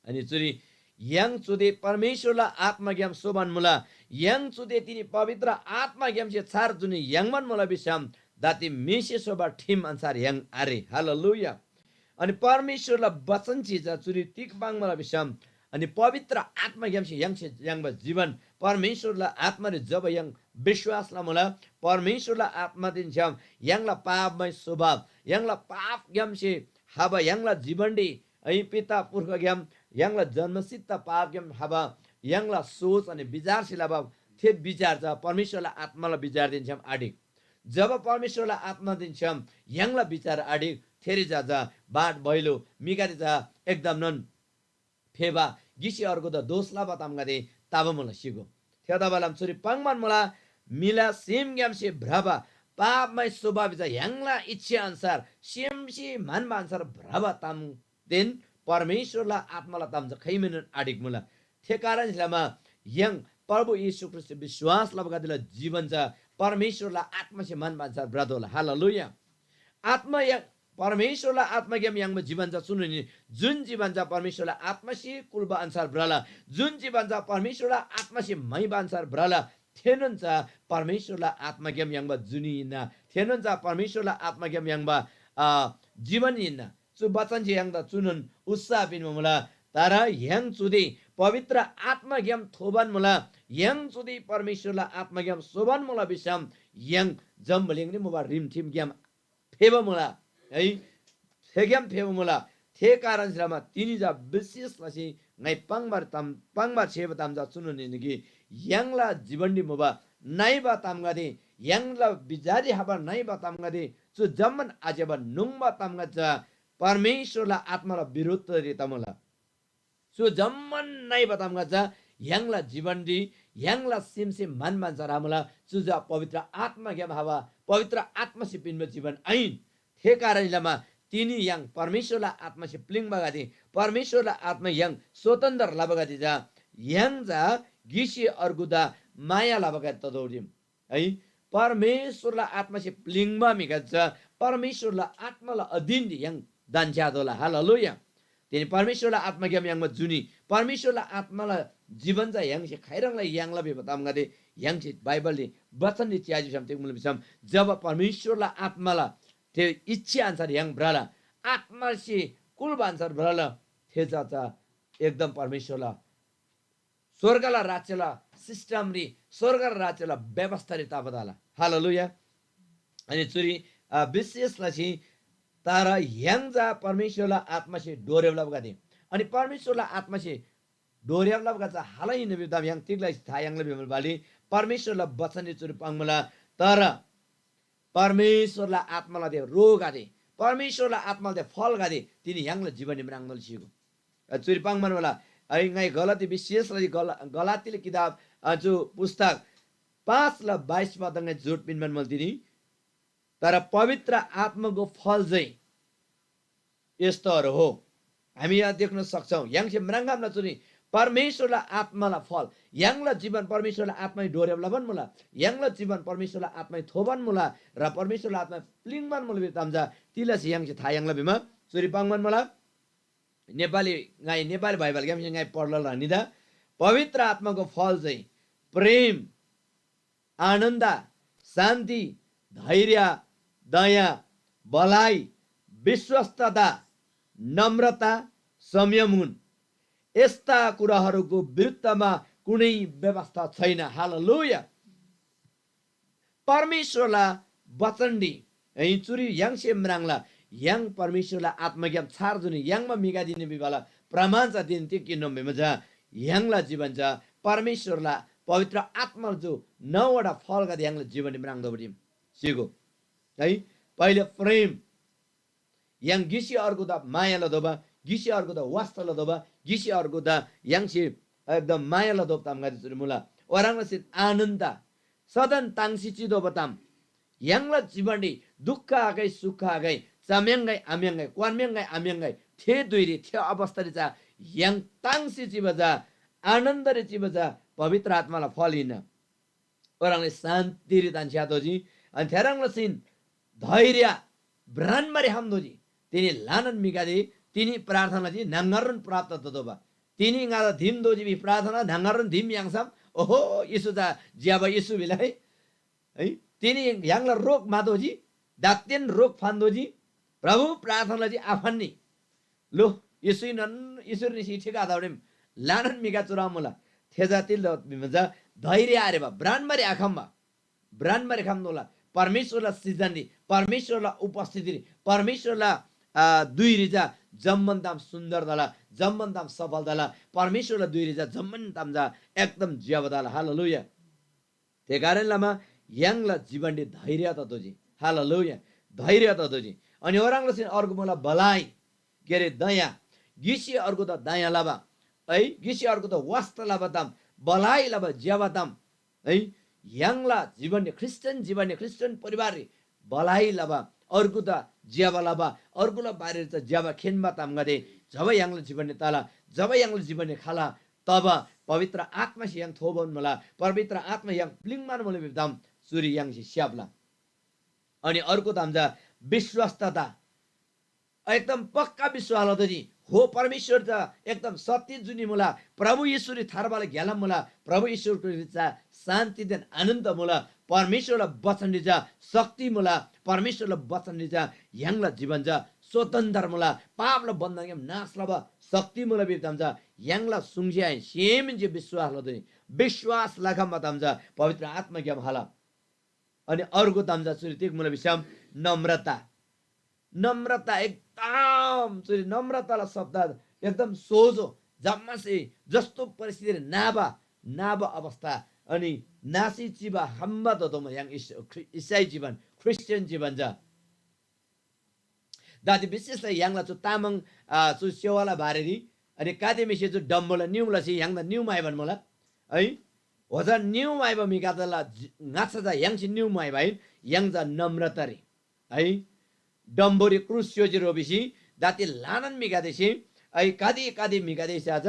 अनि चुरी य्‍हाङ चुदे परमेश्‍वरला आत्‍माग्‍याम सोबान मुला। य्‍हाङ चुदे तिनी पवित्र आत्‍माग्‍यामसे छार जुनी याङ्बान मुला भिसम दाती म्‍हिसे स्‍होबा ठिम अन्‍छार य्‍हाङ आरे। हालेलुया। अनि परमेश्‍वरला वचनसे चा चुरी तिग पाङ्‌मुला भिसम, अनि पवित्र आत्‍माग्‍यामसे य्‍हाङसे याङ्बा जीवन परमेश्‍वरला आत्‍मारी जब य्‍हाङ विश्‍वास लमुला, परमेश्‍वरला आत्‍मादेन छ्‌याम य्‍हाङला पापमय स्वभाव, य्‍हाङला पापग्‍यामसे हाबा य्‍हाङला जीवनरी है, पिता पुर्खाग्‍याम य्‍हाङला जन्‍मसिद्ध पापग्‍याम हाबा य्‍हाङला सोच अनि विचारसे लबा थे विचार चा परमेश्‍वरला आत्‍माला विचारदेन छ्‌याम आढिक। जब परमेश्‍वरला आत्‍मादेन छ्‌याम य्‍हाङला विचार आढिक, थेरी चा चा बाट भैलो म्‍हिगदे चा एकदमनोन फेबा, गिसे अर्गुदा दोष लबा तामगदे तबा मुला सिगो। थेतबालाम चुरी पाङ्‌बान मुला, म्‍हिला सेमग्‍यामसे भ्रबा, पापमय स्वभाव चा य्‍हाङला इच्छा अन्‍सार, सेमसे म्‍हन्‍बा अन्‍सार भ्रबा तामदेन परमेश्‍वरला आत्‍माला ताम चा खाइमानोन आढिक मुला। थे कारणसे लमा य्‍हाङ प्रभु येशू ख्रीष्‍टसे विश्‍वास लबागदेला जीवन चा परमेश्‍वरला आत्‍मासे म्‍हन्‍बा अन्‍सार भ्रतोःला। हालेलुया। आत्‍मा या-, परमेश्‍वरला आत्‍माग्‍याम याङ्बा जीवन चा चुनोन हिन्‍ना। जुन जीवन चा परमेश्‍वरला आत्‍मासे कुल्‍बा अन्‍सार भ्रला, जुन जीवन चा परमेश्‍वरला आत्‍मासे म्‍हाइबा अन्‍सार भ्रला, थेनोन चा परमेश्‍वरला आत्‍माग्‍याम याङ्बा जुनी हिन्‍ना। थेनोन चा परमेश्‍वरला आत्‍माग्‍याम याङ्बा, अ, जीवन हिन्‍ना। चु बचनसे य्‍हाङदा चुनोन उत्साह पिन्‍बा मुला। तर य्‍हाङ चुदे पवित्र आत्‍माग्‍याम थोबान मुला। य्‍हाङ चुदे परमेश्‍वरला आत्‍माग्‍याम सोबान मुला भिसम य्‍हाङ जम्‍बुलिङरी मुबा रिमठिमग्‍याम फेबा मुला है, थेग्‍याम फेबा मुला। थे कारणसे लमा तिनी चा विशेष लसी ङाइ पाङ्बार ताम, पाङ्बार छेबा ताम चा चुनोन हिन्‍ना कि य्‍हाङला जीवनरी मुबा नइबा तामगदे, य्‍हाङला बिचारी हाबा नइबा तामगदे, चु जम्‍मान आज्‍यबा नुङ्बा तामगदे चा परमेश्‍वरला आत्‍माला बिरुद्धरी तमुला। चु जम्‍मान नइबा तामगदे चा य्‍हाङला जीवनरी य्‍हाङला सेमसे म्‍हन्‍बान चरामुला, चु चा पवित्र आत्‍माग्‍याम हबा, पवित्र आत्‍मासे पिन्‍बा जीवन आहिन। थे कारणसे लमा तिनी य्‍हाङ परमेश्‍वरला आत्‍मासे प्‍लिङ्बागदे, परमेश्‍वरला आत्‍मा य्‍हाङ स्वतन्‍त्र लबागदे चा य्‍हाङ चा गिसे अर्गुदा माया लबागदे ततोःजीम। है, परमेश्‍वरला आत्‍मासे प्‍लिङ्बा म्‍हिगदे चा परमेश्‍वरला आत्‍माला अधीनरी य्‍हाङ धन्‍छ्‌यातोःला। हालेलुया। तिनी परमेश्‍वरला आत्‍माग्‍याम याङ्बा जुनी परमेश्‍वरला आत्‍माला जीवन चा य्‍हाङसे खाइह्रङ्ला याङ्ला भिबा तामगदे य्‍हाङसे बाइबलरी वचनरी च्‍याजी भिसम तिग मुला भिसम, जब परमेश्‍वरला आत्‍माला थे इच्छा अन्‍सार य्‍हाङ भ्रला, आत्‍मासे कुल्‍बा अन्‍सार भ्रला, थे चा चा एकदम परमेश्‍वरला स्‍वर्गला राज्‍यला सिस्टमरी, स्‍वर्गला राज्‍यला व्यवस्थारी तबा तला। हालेलुया। अनि चुरी, अ, विशेष लसी, तर य्‍हाङ चा परमेश्‍वरला आत्‍मासे डोरेब लबागदे। अनि परमेश्‍वरला आत्‍मासे डोरेब लबागदे चा हालै हिन्‍ना भिबा ताम य्‍हाङ तिग लसी था याङ्ला भिबा बाली परमेश्‍वरला बचनरी चुरी पाङ्मुला। तर परमेश्‍वरला आत्‍माला दे रोगदे, परमेश्‍वरला आत्‍माला दे फलगदे तिनी य्‍हाङला जीवनरी म्राङ्नोल सिगो। अ, चुरी पाङ्‌बान मुला, है, ङाइ गलती विशेष लसी गल-, गलातीला किताब, अ, चु पुस्तक पाँचला बाइस पद ङाइ जोड पिन्‍बान मुला तिनी। तर पवित्र आत्‍माको फल चाहिँ यस्तोहरू हो। हामी यहाँ देख्न सक्छौँ, य्‍हाङसे म्राङ्‌खम्‍ला चुनी परमेश्‍वरला आत्‍माला फल, य्‍हाङला जीवन परमेश्‍वरला आत्‍माइ डोरेब लबान मुला, य्‍हाङला जीवन परमेश्‍वरला आत्‍माइ थोबान मुला, र परमेश्‍वरला आत्‍माइ प्‍लिङ्बान मुला भिबा ताम चा तिलसे य्‍हाङसे था याङ्ला भिमा चुरी पाङ्‌बान मुला। नेपाली, ङाइ नेपाली बाइबलग्‍यामसे ङाइ पढ्‍ला ला निदा, पवित्र आत्‍माको फल चाहिँ प्रेम, आनन्द, शान्ति, धैर्य, दया, भलाइ, विश्वस्तता, नम्रता, संयम हुन्। यस्ता कुराहरूको विरुद्धमा कुनै व्यवस्था छैन। हालेलुया। परमेश्‍वरला बचनरी है चुरी य्‍हाङसे म्राङ्ला, य्‍हाङ परमेश्‍वरला आत्‍माग्‍याम छार जुनी याङ्बा म्‍हिगदेनी भिबाला प्रमाण चा तिनी तिग हिन्‍नोम भिमा चा य्‍हाङला जीवन चा परमेश्‍वरला पवित्र आत्‍माला जो नौवटा फलगदे य्‍हाङला जीवनरी म्राङ्दोबरी सिगो। है, पहिले प्रेम, य्‍हाङ गिसी अर्गुदा माया लतोःबा, गिसी अर्गुदा वास्‍ता लतोःबा, गिसी अर्गुदा य्‍हाङसे एकदम माया लतोःबा तामगदे चुरी मुला। ओह्रङ् लसीन आनन्द, सदन ताङ्सी चितोःबा ताम, य्‍हाङला जीवनरी दुःख आगै, सुख आगै, चम्‍याङ्‌गै आम्‍याङ्‌गै, क्‍वान्‍म्‍याङ्‌गै आम्‍याङ्‌गै, थे धुइरी, थे अवस्थारी चा य्‍हाङ ताङ्सी चिबा चा, आनन्दरी चिबा चा पवित्र आत्‍माला फल हिन्‍ना। ओह्रङ्ले शान्तिरी धन्‍छ्‌यातोःजी। अनि थेह्रङ् लसीन धैर्य भ्रान्‍बारी खम्‍तोःजी। तिनी ल्‍हानान म्‍हिगदे तिनी प्रार्थना लजी, न्‍हङगरन प्राप्त ततोःबा। तिनी ङादा धिम दोःजी भिसी प्रार्थना न्‍हङगरन धिम याङ्सम, ओहो, येशू चा ज्‍यबा येशू भिला है। है, तिनी य्‍हाङला रोग म्‍हातोःजी, दात्‍तेन रोग फान्‍तोःजी। प्रभु प्रार्थना लजी आफन्‍नी। लो, येशूनन, येशूरी निसी ठिक आतबारीम ल्‍हानान म्‍हिगदे चुह्रङ् मुला। थे चा तिल्‍दा भिमा चा धैर्य आरेबा, भ्रान्‍बारी आखम्‍बा, भ्रान्‍बारी खम्‍तोःला। परमेश्‍वरला सिजनरी, परमेश्‍वरला उपस्थितिरी, परमेश्‍वरला, आ, धुइरी चा जम्‍मान ताम सुन्दर तला, जम्‍मान ताम सफल तला। परमेश्‍वरला धुइरी चा जम्‍मान ताम चा एकदम ज्‍यबा तला। हालेलुया। थे कारण लमा य्‍हाङला जीवनरी धैर्य ततोःजी। हालेलुया। धैर्य ततोःजी। अनि ओह्रङ् लसीन अर्को मुला भलाइ, के अरे, दया। गिसी अर्गुदा दया लबा, है, गिसी अर्गुदा वास्‍ता लबा ताम, भलाइ लबा ज्‍यबा ताम, है, य्‍हाङला जीवनरी, ख्रीष्‍टियन जीवनरी, ख्रीष्‍टियन परिवाररी भलाइ लबा, अर्गुदा ज्‍यबा लबा, अर्गुला बारेरी चा ज्‍यबा खेन्‍बा तामगदे जब य्‍हाङला जीवनरी तला, जब य्‍हाङला जीवनरी खला, तब पवित्र आत्‍मासे य्‍हाङ थोबोन मुला, पवित्र आत्‍मा य्‍हाङ प्‍लिङ्‌मान मुला भिबा ताम चुरी य्‍हाङसे स्‍याप्‍ला। अनि अर्को ताम चा विश्‍वस्तता, एकदम पक्‍का विश्‍वास लतोःजी। हो, परमेश्‍वर चा एकदम सत्‍य जुनी मुला, प्रभु येशूरी थार्बाला ग्‍यालाम मुला, प्रभु येशूरी चा शान्‍तिदेन आनन्‍द मुला, परमेश्‍वरला बचनरी चा शक्ति मुला, परमेश्‍वरला बचनरी चा य्‍हाङला जीवन चा स्वतन्‍त्र मुला, पापला बन्‍धनग्‍याम नाश लबा शक्ति मुला भिबा ताम चा य्‍हाङला सुङसे आहिन, सेमहेन्‍से विश्‍वास लतोःजी। विश्‍वास लखम्‍बा ताम चा पवित्र आत्‍माग्‍याम खला। अनि अर्को ताम चा चुरी तिग मुला भिसम नम्रता। नम्रता एकदम, चुरी नम्रताला शब्द एकदम सोझो, जम्‍मासे जस्तो परिस्थितिरी नाबा, नाबा अवस्था, अनि नासी चिबा खम्‍बा ततोःमा य्‍हाङ इस-, ख्री-, इसाई जीवन, ख्रीष्‍टियन जीवन चा। दादी विशेष लसी य्‍हाङला चु तामाङ, आ, चु सेवाला बारेरी अनि गाते म्‍हिसे चु डम्‍बोला निउ लसी य्‍हाङदा निउ म्‍हाइबान मुला है। ओजा निउ म्‍हाइबा म्‍हिगदेला ज-, ङाच्‍छा चा य्‍हाङसे निउ म्‍हाइबा आहिन, य्‍हाङ चा नम्रतारी है। डम्‍बोरी क्रुस स्‍योजी रो भिसी दाते ल्‍हानान म्‍हिगदेसे है, कति कति म्‍हिगदेसे अझ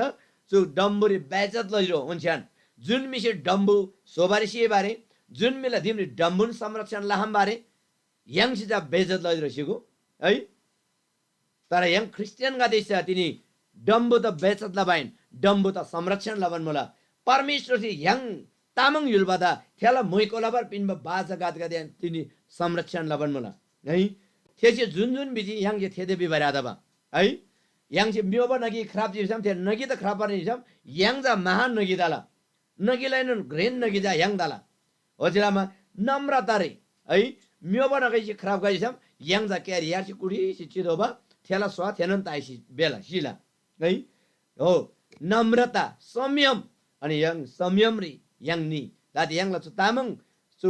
चु डम्‍बोरी बेइज्‍जत लजी रो। ओन्‍छ्यान जुन म्‍हिसे डम्‍बु स्‍होबारी सिबारे, जुन म्‍हिला दिमरी डम्‍बुन संरक्षण लहम्‍बारे य्‍हाङसे चा बेइज्‍जत लजी रो सिगु है। तर य्‍हाङ ख्रीष्‍टियानगदेसे चा तिनी डम्‍बुदा बेइज्‍जत लबा आहिन, डम्‍बुदा संरक्षण लबान मुला। परमेश्‍वरसे य्‍हाङ तामाङ य्‍हुलबादा थेला म्‍हुइको लबर पिन्‍बा बाचागदगदे तिनी संरक्षण लबान मुला है। थेसे जुन जुन भिजी य्‍हाङसे थेदा भिबारी आतबा है। य्‍हाङसे म्‍योबा नगी खराब भिसम थे नगी त खराब भिसम य्‍हाङ चा महान नगी तला। नगीलाएनोन घ्रेन नगी चा य्‍हाङ तला। ओजिलमा नम्रतारी है, म्‍योबा नगैसे खराब गैसेम य्‍हाङ चा क्‍यारी यार्सी कुठीसी चितोःबा थेला स्‍वा थेनोन ताइसी बेला सिला है। हो, नम्रता, संयम, अनि य्‍हाङ संयमरी य्‍हाङ नि दाते य्‍हाङला चु तामाङ चु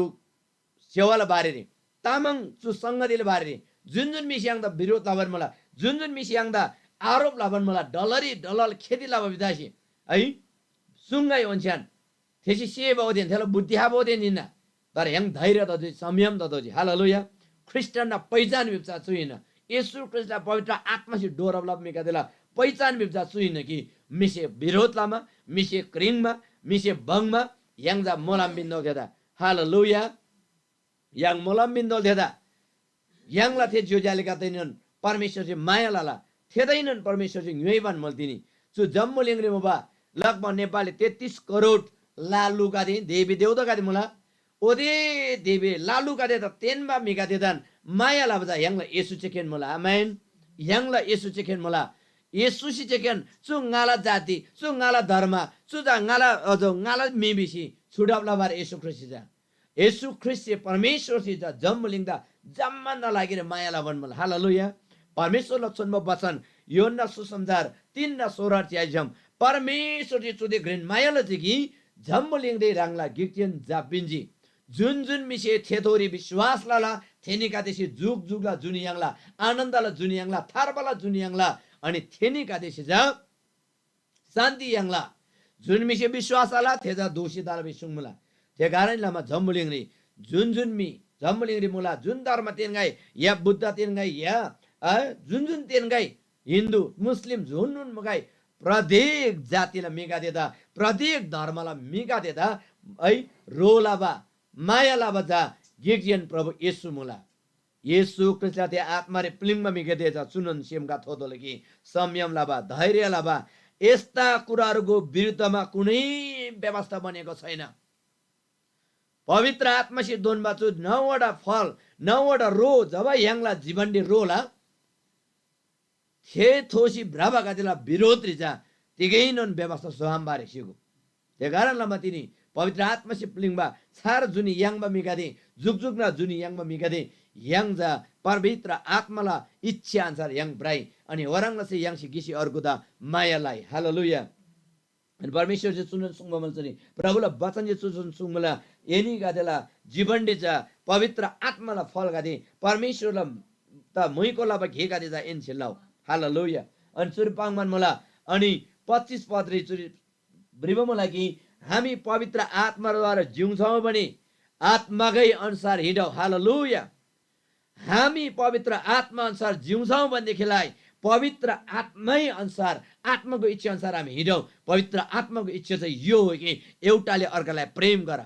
सेवाला बारेरी, तामाङ चु संगतिला बारेरी जुन जुन म्‍हिसे य्‍हाङदा विरोध लबान मुला, जुन जुन म्‍हिसे य्‍हाङदा आरोप लबान मुला, डलरी डलल खेती लबा भिदासी है, सुङ्गै ओन्‍छ्यान थेसे सेबा ओदेन थेला बुद्धि हाबा ओदेन हिन्‍ना। तर य्‍हाङ धैर्य ततोःजी, संयम ततोःजी। हालेलुया। ख्रीष्‍टना पहिचान भिब्‍चा चु हिन्‍ना। येशू ख्रीष्‍टला पवित्र आत्‍मासे डोरब लबा म्‍हिगदेला पहिचान भिब्‍चा चु हिन्‍ना कि म्‍हिसे विरोध लमा, म्‍हिसे क्रिङ्मा, म्‍हिसे बङ्मा य्‍हाङ चा मोलम पिन्‍तोःला थेदा। हालेलुया। य्‍हाङ मोलम पिन्‍तोःला थेदा। य्‍हाङला थे ज्‍योज्‍यो आलेगदेएनोन परमेश्‍वरसे माया लला, थेदाएनोन परमेश्‍वरसे ङ्‌योइबान मुला तिनी। चु जम्‍बुलिङरी मुबा लगभग नेपालले तेत्तिस करोड लालुगदे, देवी देवतागदे मुला। ओदे देवी लालुगदेदा तेन्‍बा म्‍हिगदेदान माया लबा चा य्‍हाङला येशू चेकेन मुला। आमेन। य्‍हाङला येशू चेकेन मुला। येशूसे चेकेन चु ङाला जाति, चु ङाला धर्म, चु चा ङाला, अझ ङाला म्‍हि भिसी छुटब लबार येशू ख्रीष्‍टसे चा। येशू ख्रीष्‍टसे परमेश्‍वरसे चा जम्‍बुलिङदा जम्‍मानदा लागिरी माया लबान मुला। हालेलुया। परमेश्‍वरला छोन्‍बो बचन योन्‍ना सुसमाचार तीनना सोह्र च्‍याइसम परमेश्‍वरसे चुदे घ्रेन माया लजी कि जम्‍बुलिङरी ह्राङला गिकदेन झा पिन्‍जी। जुन जुन म्‍हिसे थेथोरी विश्‍वास लला, थेनीगदेसे जुकजुकला जुनी याङ्ला, आनन्‍दला जुनी याङ्ला, थार्बाला जुनी याङ्ला, अनि थेनीगदेसे चा शान्‍ति याङ्ला। जुन म्‍हिसे विश्‍वास आल, थे चा दोषी तला भिसी सुङ्मुला। थे कारण लमा जम्‍बुलिङरी जुन जुन म्‍हि जम्‍बुलिङरी मुला, जुन धर्म तेन्‍गै या बुद्ध तेन्‍गै या, अ, जुन जुन तेन्‍गै हिन्दू, मुस्लिम जुन जुन मुगै प्रत्येक जातिला म्‍हिगदेदा, प्रत्येक धर्मला म्‍हिगदेदा है ह्रो लबा, माया लबा चा गिकजेन प्रभु येशू मुला। येशू ख्रीष्‍टला थे आत्‍मारी प्‍लिङ्बा म्‍हिगदे चा चुनोन सेमगा थोतोःला कि संयम लबा, धैर्य लबा, यस्ता कुराहरूको विरुद्धमा कुनै व्यवस्था बनेको छैन। पवित्र आत्‍मासे दोन्‍बा चु नौवटा फल, नौवटा रो जब य्‍हाङला जीवनरी रोला, थे थोसी भ्रबागदेला बिरोधरी चा तिगैनोन व्यवस्था सोहाम्‍बारे स्‍य्‍हूगो। थे कारण लमा तिनी पवित्र आत्‍मासे प्‍लिङ्बा छार जुनी याङ्बा म्‍हिगदे, जुकजुकला जुनी याङ्बा म्‍हिगदे, य्‍हाङ चा पवित्र आत्‍माला इच्‍छा अन्‍छार य्‍हाङ भ्रइ, अनि ओह्रङ् लसी य्‍हाङसे गिसी अर्गुदा माया लइ। हालेलुया। अनि परमेश्‍वरसे चुनोन सुङ्बा मुला चुनी, प्रभुला बचनसे चुनोन सुङ्मुला, एनीगदेला जीवनरी चा पवित्र आत्‍माला फलगदे परमेश्‍वरला ता म्‍हुइको लबा गेगदे चा एन्‍से लउ। हालेलुया। अनि चुरी पाङ्‌बान मुला, अनि पच्‍चिस पदरी चुरी भ्रिबा मुला कि, हामी पवित्र आत्‍माद्वारा जिउँछौँ भने आत्‍माकै अनुसार हिँडौ। हालेलुया। हामी पवित्र आत्‍मा अनुसार जिउँछौँ भनेदेखिलाई पवित्र आत्‍मै अनुसार, आत्‍माको इच्छा अनुसार हामी हिँडौ। पवित्र आत्‍माको इच्छा चाहिँ यो हो कि एउटाले अर्कालाई प्रेम गर।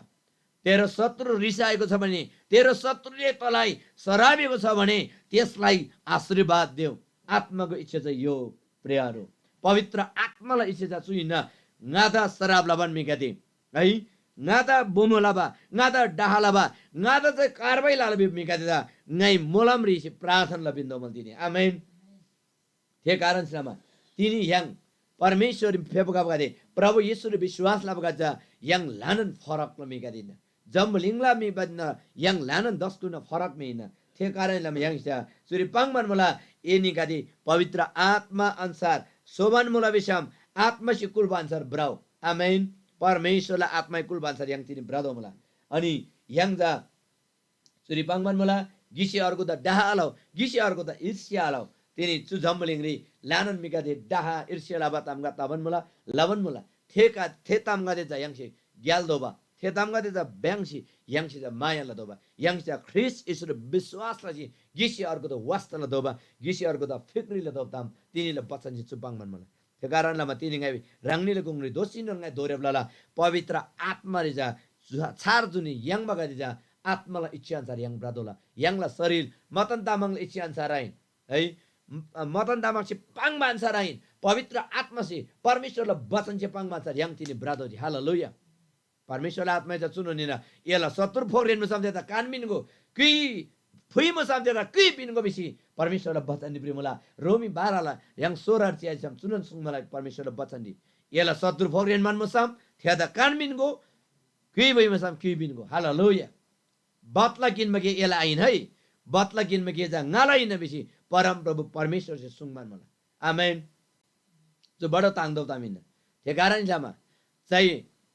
तेरो शत्रु रिसाएको छ भने, तेरो शत्रुले तँलाई सरापेको छ भने त्यसलाई आशीर्वाद देऊ। आत्‍माको इच्छा चाहिँ यो हो, प्रियहरू। पवित्र आत्‍माला इच्छा चाहिँ चु हिन्‍ना, ङादा सराप लबान म्‍हिगदे, है, ङादा बोमो लबा, ङादा डाह लबा, ङादा चाहिँ कारवाही लबा म्‍हिगदेदा ङाइ मोलम ह्रीसी प्रार्थना लपिन्‍तोःबा तिनी। आमेन। थे कारण छ्‌यामा तिनी य्‍हाङ परमेश्‍वररी फेप्‍खबागदे, प्रभु येशूरी विश्‍वास लबागदे चा य्‍हाङ ल्‍हानान फरक म्‍हिगदे हिन्‍ना। जम्‍बुलिङला म्‍हि भन्‍दा य्‍हाङ ल्‍हानान दस गुणा फरक म्‍हि हिन्‍ना। थे कारण लमा य्‍हाङसे चुरी पाङ्‌बान मुला, एनीगदे पवित्र आत्‍मा अन्‍सार सोबान मुला भिसम आत्‍मासे कुल्‍बा अन्‍सार भ्रउ। आमेन। परमेश्‍वरला आत्‍मासे कुल्‍बा अन्‍सार य्‍हाङ तिनी भ्रतोःमुला। अनि य्‍हाङ चा चुरी पाङ्‌बान मुला, गिसे अर्गुदा डाह आलउ, गिसे अर्गुदा ईर्ष्‍या आलउ। तिनी चु जम्‍बुलिङरी ल्‍हानान म्‍हिगदे डाह ईर्ष्‍या लबा तामगदे तबान मुला, लबान मुला। थे का थे तामगदे चा य्‍हाङसे ग्‍याल दोबा, थे तामगदे चा भ्‍याङ्‍सी य्‍हाङसे चा माया लतोःबा। य्‍हाङसे चा ख्रीष्‍ट येशूरी विश्‍वास लसी गिकसे अर्गुदा वास्‍ता लतोःबा, गिकसे अर्गुदा फिक्री लतोःबा ताम तिनीला बचनसे चु पाङ्‌बान मुला। थे कारण लमा तिनी ङाइ ह्राङनीला गुङरी दोःसीनोन ङाइ दोरेब लला। पवित्र आत्‍मारी चा छार जुनी याङ्बागदे चा आत्‍माला इच्‍छा अन्‍सार य्‍हाङ भ्रतोःला। य्‍हाङला शरीर मदन तामाङला इच्‍छा अन्‍सार आहिन है, म- मदन तामाङसे पाङ्बा अन्‍सार आहिन, पवित्र आत्‍मासे परमेश्‍वरला वचनसे पाङ्बा अन्‍सार य्‍हाङ तिनी भ्रतोःजी। हालेलुया। परमेश्‍वरला आत्‍मासे चा चुनोन हिन्‍ना, एला शत्रु फोग्रेन मुसम थेदा कान मिन्‍गो, क्‍युइ फुइ मुसम थेदा क्‍युइ पिन्‍गो भिसी परमेश्‍वरला बचनरी भ्रिमुला। रोमी बाह्रला य्‍हाङ सोह्र चियासम चुनोन सुङ्मुला परमेश्‍वरला बचनरी, एला शत्रु फोग्रेन मान मुसम थेदा कान मिन्‍गो, क्‍युइ फुइ मुसम क्‍युइ पिन्‍गो। हालेलुया। बदला किन्‍बा गे एला आहिन है, बदला किन्‍बा गे चा ङाला हिन्‍ना भिसी परमप्रभु परमेश्‍वरसे सुङ्बान मुला। आमेन। चु बडो ताङ्तोःबा ताम हिन्‍ना। थे कारण लमा चाइ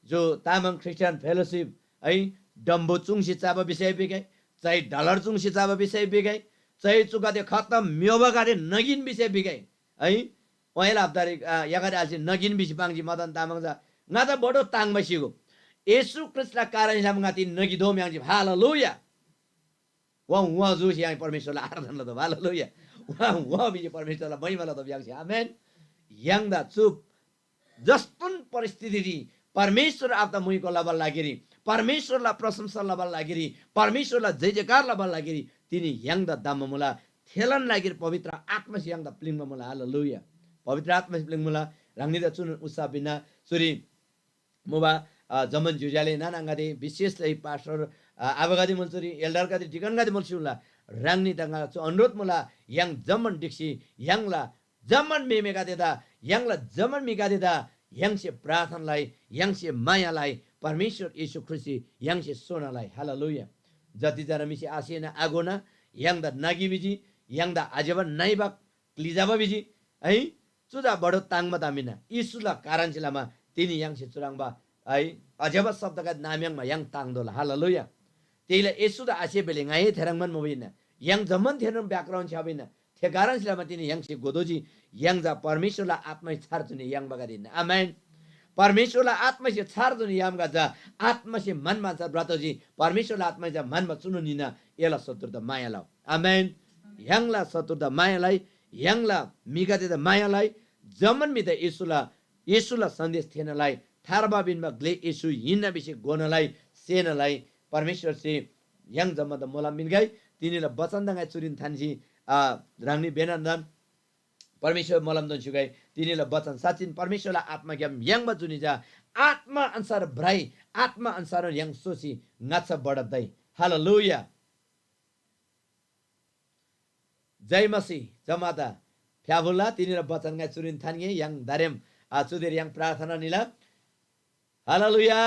जो तामाङ ख्रिस्टियन फेलोसिप है, डम्‍बो चुङ्सी चबा विषय बिगै, चाइ ढलर चुङ्सी चबा विषय बिगै, चाइ चुगदे खत्तम म्‍योबागदे नगिन विषय बिगै है। ओइला हप्तारी यगदे आलसे नगिन भिसी पाङ्जी मदन तामाङ चा ङादा बडो ताङ्बा सिगो। येशू ख्रीष्‍टला कारण लमा ङाति नगि दोम याङ्जी। हालेलुया। वाह वाह जुसी य्‍हाङ परमेश्‍वरला आराधना लतोःबा। हालेलुया। वाह वाह भिसी परमेश्‍वरला महिमा लतोःबा य्‍हाङसे। आमेन। य्‍हाङदा चु जस्तोन परिस्थितिरी परमेश्‍वर आबादा मुइको लबाला लागिरी, परमेश्‍वरला प्रशंसा लबाला लागिरी, परमेश्‍वरला जय जयकार लबाला लागिरी तिनी य्‍हाङदा धम्‍बा मुला। थेलान लागिरी पवित्र आत्‍मासे य्‍हाङदा प्‍लिङ्बा मुला। हालेलुया। पवित्र आत्‍मासे प्‍लिङ्बा मुला। ह्राङनीदा चुनोन उत्साह पिन्‍ना। चुरी मुबा जम्‍मान ज्‍योज्‍याले नाना आङागदे, विशेष लसी पास्टर आबागदे मुल, चुरी एल्डरगदे, डिकनगदे मुल सिउला। ह्राङनीदा ङाला चु अनुरोध मुला, य्‍हाङ जम्‍मान ढिक्‍सी य्‍हाङला जम्‍मान म्‍हेमेगदेदा, य्‍हाङला जम्‍मान म्‍हिगदेदा य्‍हाङसे प्रार्थना लइ, य्‍हाङसे माया लइ, परमेश्‍वर येशू ख्रीष्‍टसे य्‍हाङसे सोना लइ। हालेलुया। जति जना म्‍हिसे आसेना आघोना य्‍हाङदा नगी भिजी, य्‍हाङदा आज्‍यबा नइबा क्‍लिजाबा भिजी है। चु चा बडो ताङ्‍बा ताम हिन्‍ना। येशूला कारणसे लमा तिनी य्‍हाङसे चुह्रङ्बा है अज्‍यबा शब्दगदे नाम्‍याङ्मा य्‍हाङ ताङ्तोःला। हालेलुया। तेला येशूदा आसेबेले ङाइ थेह्रङ्बान मुबा हिन्‍ना। य्‍हाङ जम्‍मान थेह्रङ् background छ्‌याबा हिन्‍ना। थे कारणसे लमा तिनी य्‍हाङसे घोतोःजी, य्‍हाङ चा परमेश्‍वरला आत्‍मासे छार जुनी याङ्बागदे हिन्‍ना। आमेन। परमेश्‍वरला आत्‍मासे छार जुनी याङ्बा चा आत्‍मासे म्‍हन्‍बा अन्‍छार भ्रतोःजी। परमेश्‍वरला आत्‍मासे चा म्‍हन्‍बा चुनोन हिन्‍ना, एला शत्रुदा माया लउ। आमेन। य्‍हाङला शत्रुदा माया लइ, य्‍हाङला म्‍हिगदेदा माया लइ, जम्‍मान म्‍हिदा येशूला येशूला सन्‍देश थेःना लइ, थार्बा पिन्‍बा ग्‍ले येशू हिन्‍ना भिसी घोना लइ, सेना लइ। परमेश्‍वरसे य्‍हाङ जम्‍मादा मोलम पिन्‍गै। तिनीला बचनदा ङाइ चुरीन थान्‍सी, आ, ह्राङनी बेनान्‍दन परमेश्‍वर मोलमदोन स्‍युगै। तिनीला बचन साँच्‍चिन परमेश्‍वरला आत्‍माग्‍याम याङ्बा जुनी चा आत्‍मा अन्‍सार भ्रइ, आत्‍मा अन्‍सारनोन य्‍हाङ सोसी ङाच्‍छा बढब तइ। हालेलुया। जय मसीह। जम्‍मादा फ्‍याफुल्‍ला। तिनीला बचन ङाइ चुरीन थान्‍गे। य्‍हाङ दारेम, आ, चुदेर य्‍हाङ प्रार्थना निला। हालेलुया।